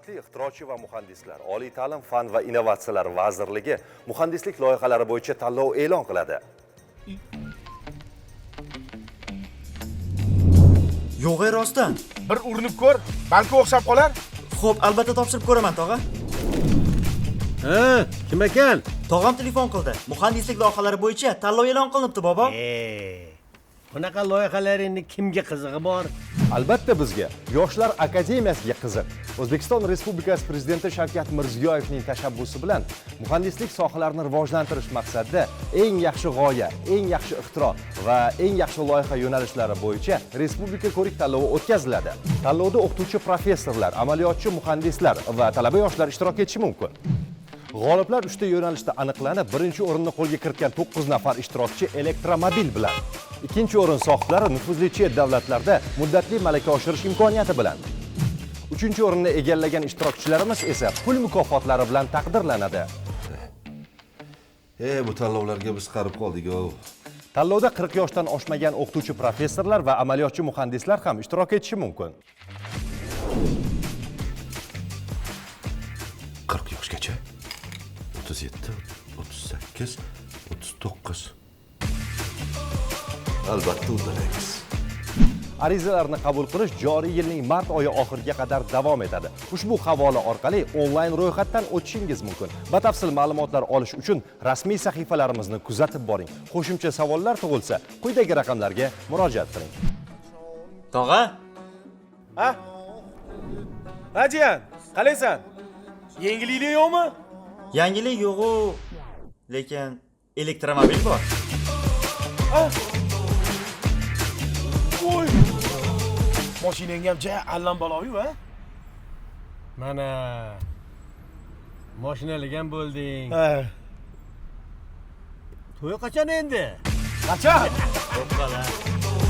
Hurmatli ixtirochi va muhandislar, Oliy ta'lim, fan va innovatsiyalar vazirligi muhandislik loyihalari bo'yicha tanlov e'lon qiladi. Yo'q, ey, rostdan. Bir urinib ko'r, balki o'xshab qolar. Xo'p, albatta topshirib ko'raman, tog'a. Ha, kim ekan? Tog'am telefon qildi. Muhandislik loyihalari bo'yicha tanlov e'lon qilinibdi, bobo. Bunaqa loyihalaringni kimga qizig'i bor? Albatta bizga, Yoshlar akademiyasiga qiziq. O'zbekiston Respublikasi Prezidenti Shavkat Mirziyoyevning tashabbusi bilan muhandislik sohalarini rivojlantirish maqsadida eng yaxshi g'oya, eng yaxshi ixtiro va eng yaxshi loyiha yo'nalishlari bo'yicha respublika ko'rik tanlovi o'tkaziladi. Tanlovda o'qituvchi professorlar, amaliyotchi muhandislar va talaba yoshlar ishtirok etishi mumkin. G'oliblar uchta yo'nalishda aniqlanib, birinchi o'rinni qo'lga kiritgan 9 nafar ishtirokchi elektromobil bilan, ikkinchi o'rin sohiblari nufuzli chet davlatlarda muddatli malaka oshirish imkoniyati bilan, uchinchi o'rinni egallagan ishtirokchilarimiz esa pul mukofotlari bilan taqdirlanadi. E, bu tanlovlarga biz qarib qoldik-ov. Tanlovda 40 yoshdan oshmagan o'qituvchi professorlar va amaliyotchi muhandislar ham ishtirok etishi mumkin. 40 yoshgacha. 37, 38, 39. Albatta uddalaymiz. Arizalarni qabul qilish joriy yilning mart oyi oxiriga qadar davom etadi. Ushbu havola orqali onlayn ro'yxatdan o'tishingiz mumkin. Batafsil ma'lumotlar olish uchun rasmiy sahifalarimizni kuzatib boring. Qo'shimcha savollar tug'ilsa, quyidagi raqamlarga murojaat qiling. Tog'a, Ha? Ha, jiyan, qalaysan? Yangiliklar yo'qmi? Yangilik yo'q-u, lekin elektromobil bor. Voy! Mashinang ham ja allan baloyu, ha? Mana mashinalik ham bo'lding. Ha. To'y qachon endi? Qachon? Xo'p, xola.